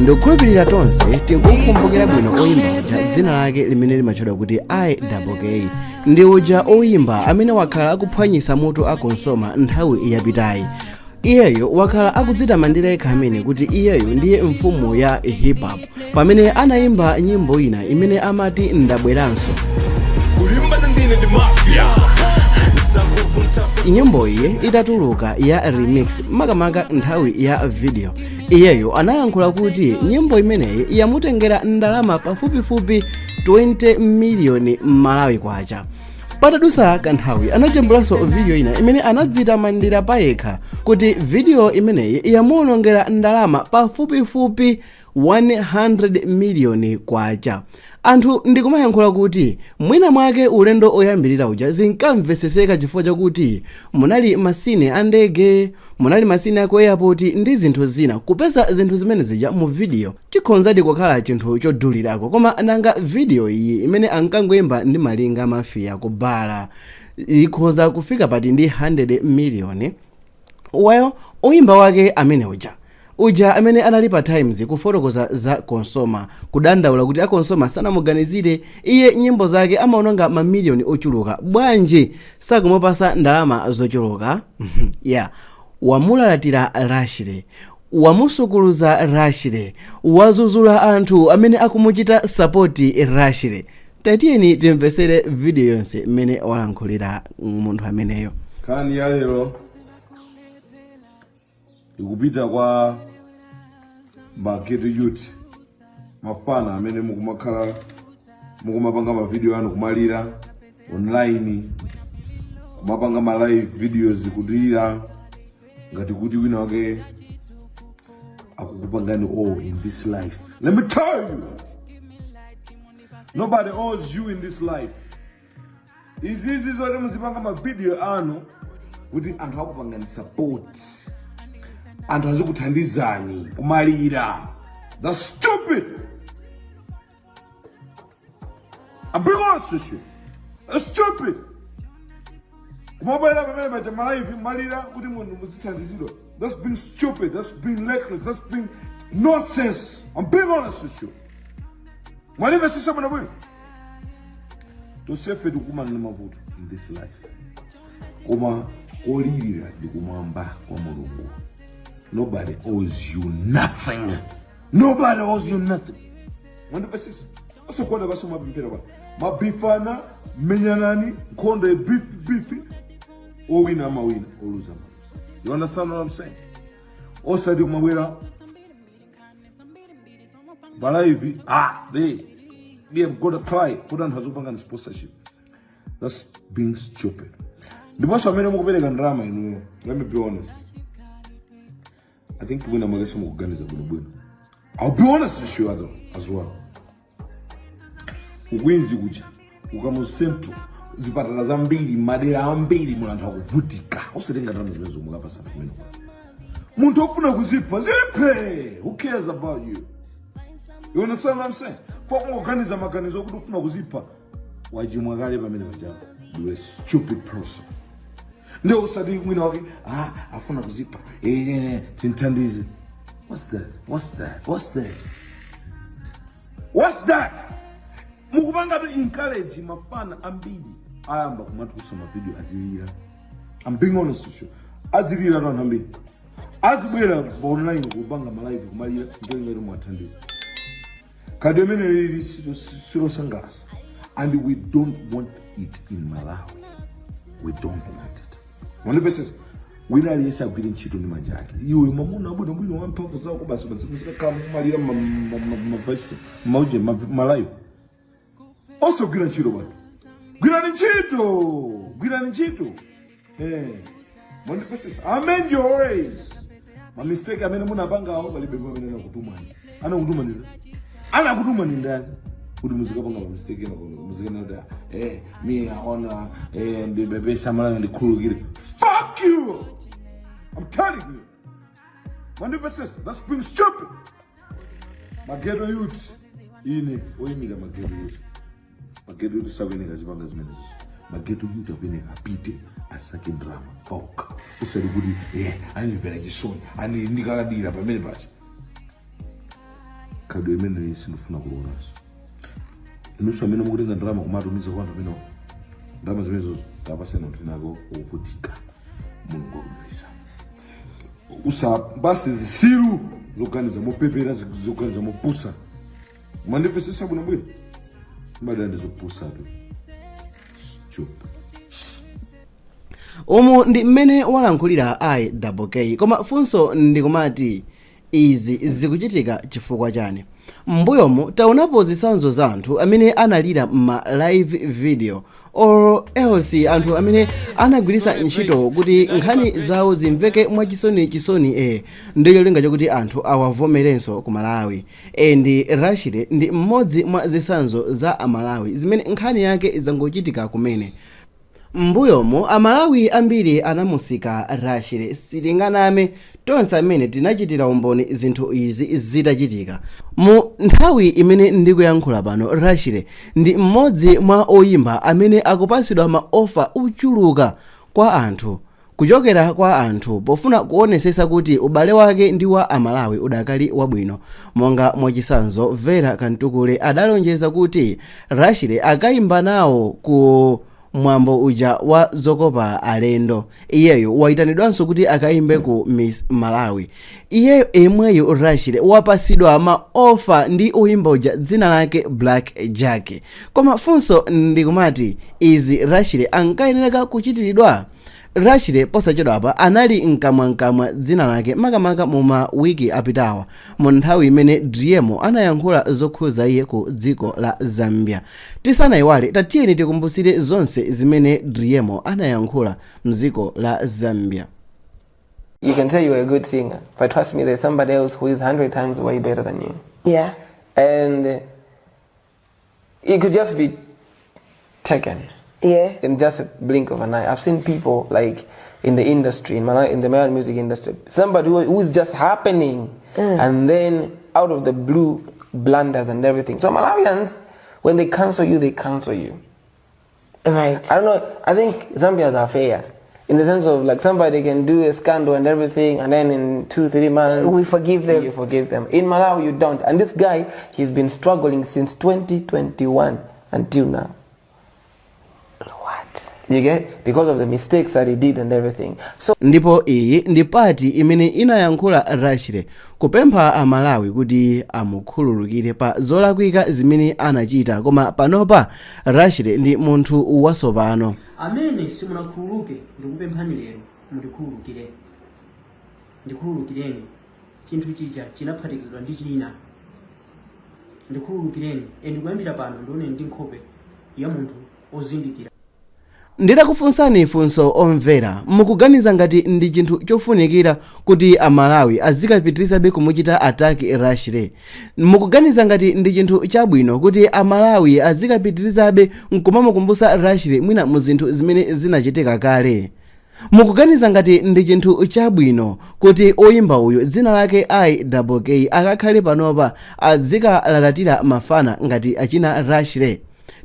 Ndikukhulupirira tonse tikukumbukira bwino oyimba uja dzina lake limene limatchedwa kuti IKK. Ndi uja oyimba amene wakhala akuphwanyisa mutu a COSOMA nthawi yapitayi. Iyeyo wakhala akudzitamandira yekha amene kuti iyeyo ndiye mfumu ya hip hop pamene anayimba nyimbo ina imene amati "Ndabweranso". Kulimbana ndine ndi mafia zakuvunta. Nyimbo iyi itatuluka ya remix, makamaka nthawi ya video, iyeyo anayankhula kuti nyimbo imeneyi yamutengera ndalama pafupifupi 20 miliyoni Malawi kwacha. Patadusa kanthawi anajambulanso video ina imene anadzitamandira payekha kuti video imeneyi yamuwonongera ndalama pafupifupi 100 miliyoni kwacha. Anthu ndikumayankhula kuti mwina mwake ulendo oyambirira uja zinkamveseseka chifukwa chakuti munali ma scene a ndege, munali ma scene aku airport ndi zinthu zina. Kupeza zinthu zimene zija mu video chikhonzadi kukhala chinthu chodulirako, koma nanga video iyi imene ankangoyimba ndi Malinga Mafia kubala ikhoza kufika pati ndi 100 miliyoni? Well, oyimba wake amene uja amene anali pa Times kufotokoza za COSOMA, kudandaula kuti a COSOMA sanamuganizire iye, nyimbo zake amaononga mamiliyoni ochuluka, bwanji sakumupasa ndalama zochuluka? Yeah, wamulalatira Rashley, wamusukuluza Rashley, wazuzula anthu amene akumuchita support Rashley. Tatiyeni timvesere video yonse mmene walankhulira munthu ameneyo. Nkhani ya lero ikupita kwa ma ghetto youth, mafana amene mukumakhala mukumapanga mavideo anu kumalira online, kumapanga ma live videos kulira ngati kuti wina wake akukupangani all in this life. Let me tell you, nobody owes you in this life. Izizi zoti muzipanga mavideo anu kuti anthu akupangani support, anthu azikuthandizani kumalira, that's stupid. I'm being honest with you, that's stupid. Kumabwera pamene paja ma live malira kuti munthu muzithandizidwa, that's being stupid, that's being reckless, that's being nonsense. I'm being honest with you. Mwanimvesesa bwino bwino? Tonsefe tikumana ndi mavuto in this life, koma kolirira ndi kumwamba kwa Mulungu. Nobody owes you nothing, nobody owes you nothing. Mwandimvesesa? Osagwada basi mapemphera pa mabifana, menyanani nkhondo ya beef beef, owina amawina, oluza amaluza. You understand what I'm saying? Osati kumabwera pa live, ah, they have got to cry kuti anthu azikupangani sponsorship, that's being stupid. Ndiponso amene mukupereka ndalama inuyo, let me be honest, I think mwina mwakese mukuganiza bwinobwino. I'll be honest with you as well. Ku Queens kuja, ku Kamuzu Central, zipatala zambiri, madera ambiri muli anthu akuvutika. Osatenga ndalama zimene zomukapasana kumene munthu ofuna kuzipha ziphe. Who cares about you? You understand what I'm saying? Pokungoganiza maganizo okuti ufuna kuzipha, wachimwa kale pamene pachapo. You a stupid person. Ndio usati mwina wake, ah, afuna kuzipha, eh, tinthandize. What's that? What's that? What's that? What's that? Mukupanga to encourage mafana ambiri ayamba kumatulutsa mavideo azilira. I'm being honest with you, azilira anthu ambiri azibwera pa online kupanga ma live kumalira ncholinga mwathandiza. Khadi imene lili silosangalatsa and we don't want it in Malawi. We don't want it. Mwandipesesa? Wina aliyense agwire ntchito ndi manja ake. Iwe mwamuna abwinobwino wamphamvu zako, basi muzikakhala mumalira mavesi mauje ma live, osagwira ntchito batu. Gwirani ntchito, gwirani ntchito. Eh, mwandipesesa? Amend your ways. Ma mistake amene munapangawo, palibe pamene anakutumani. Anakutumani, anakutumani ndani kuti muzikapanga ma mistake ena? Muzikana kuti, eh, me aona, eh, ndibebesa malanga, ndikhululukire. Fuck you, I'm telling you. Mwandipesesa? That's being stupid. Ma ghetto youth, ine oyimira ma ghetto youth, ma ghetto youth sakuyeneka zipanga zimenezo. Ma ghetto youth akuyeneka apite asake ndalama paokha, usati kuti, eh, andimvera chisoni, ani ndikakadira pamene pacha. Khalidwe limene sindifuna kulionanso. Inunso amene mukutenga ndalama kumatumiza kwa anthu amenewo, ndalama zimenezo tapaseni anthu ena ake ovutika. Mulungu akudalitsa. Usapase zisiru zoganiza mopepera, zoganiza mopusa. Mwandimvetsetsa bwinobwino? Mbadala ndizopusatu. Stupid. Umu ndi mmene walankhulira IKK. Koma funso ndikumati, izi zikuchitika chifukwa chani? M'mbuyomu taonapo zitsanzo za anthu amene analira ma live video or else anthu amene anagwiritsa ntchito kuti nkhani zawo zimveke mwachisoni chisoni, ndi cholinga chokuti anthu awavomerenso ku Malawi. And Rashley ndi mmodzi mwa zitsanzo za Amalawi zimene nkhani yake zangochitika kumene. M'mbuyomu Amalawi ambiri anamusika Rashley, sitinganame, tonse amene tinachitira umboni zinthu izi zitachitika. Mu nthawi imene ndikuyankhula pano, Rashley ndi mmodzi mwa oyimba amene akupasidwa ma offer ochuluka kwa anthu, kuchokera kwa anthu, pofuna kuonesesa kuti ubale wake ndi wa Amalawi udakali wabwino. Monga mwachitsanzo, Vera Kantukule adalonjeza kuti Rashley akayimba nawo ku mwambo uja wa zokopa alendo. Iyeyo wayitanidwanso kuti akayimbe ku Miss Malawi. Iyeyo yemweyo Rashley wapasidwa ma offer ndi oyimba uja dzina lake Black Jack. Koma funso ndikumati, izi Rashley ankayenereka kuchitiridwa? Rashley posachedwapa anali mkamwamkamwa dzina lake, makamaka mu ma wiki apitawa, mu nthawi imene Driemo anayankhula zokhuza iye ku dziko la Zambia. Tisanayiwale, tatiyeni tikumbusire zonse zimene Driemo anayankhula mdziko la Zambia. You can say you're a good singer, but trust me, there's somebody else who is 100 times way better than you. And it could just be taken in just a blink of an eye. I've seen people like in the industry, in the Malawi music industry, somebody who is just happening, and then out of the blue, blunders and everything. So Malawians, when they cancel you, they cancel you. I don't know. I think Zambians are fair in the sense of like somebody can do a scandal and everything, and then in 2-3 months We forgive them. You forgive them. In Malawi, you don't. And this guy, he's been struggling since 2021 until now. What? You get, because of the mistakes that he did and everything. So Ndipo iyi ndi part imene inayankhula Rashley kupempha Amalawi kuti amukhululukire pa zolakwika zimene anachita. Koma panopa Rashley ndi munthu watsopano. Amene simunakhululuke, ndikupemphani lero mundikhululukire, ndikhululukireni. Chinthu chija chinaphatikizidwa ndi china. Ndikhululukireni and kuyambira pano ndione ndi nkhope ya munthu ozindikira. Nditakufunsani funso, omvera, mukuganiza ngati ndi chinthu chofunikira kuti Amalawi azikapitirizabe kumuchita attack Rashley? Mukuganiza ngati ndi chinthu chabwino kuti Amalawi azikapitirizabe nkumamukumbutsa Rashley mwina mu zinthu zimene zinachitika kale? Mukuganiza ngati ndi chinthu chabwino kuti oyimba uyu dzina lake IKK akakhale panopa azikalalatira mafana ngati achina Rashley?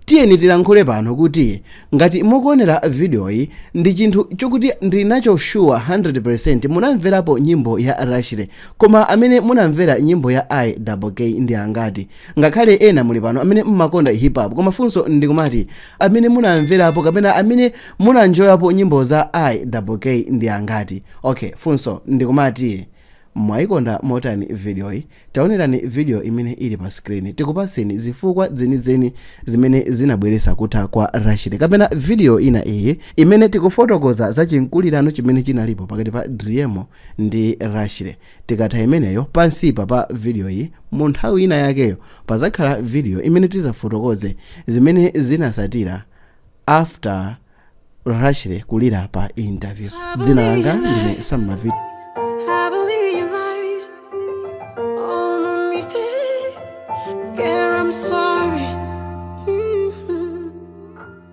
Tiyeni tilankhule pano kuti ngati mukuonera videoyi, ndi chinthu chokuti ndili nacho sure 100% munamverapo nyimbo ya Rashley. Koma amene munamvera nyimbo ya IKK ndi angati? Ngakhale ena muli pano amene mmakonda hip hop, koma funso ndikumati, amene munamverapo kapena amene munanjoyapo nyimbo za IKK ndi angati? Okay, funso ndikumati, mwayikonda motani videoyi? Taonerani video imene ili pa screen, tikupaseni zifukwa zenizeni zimene zinabweretsa kutha kwa Rashley, kapena video ina iyi imene tikufotokoza za chinkulirano chimene chinalipo pakati pa Driemo ndi Rashley. Tikatha imeneyo, pansipa pa video iyi mu nthawi ina yakeyo pazakhala video imene tizafotokoze zimene zinasatira after Rashley kulira pa interview. Dzina langa ndine Sammavit. I believe.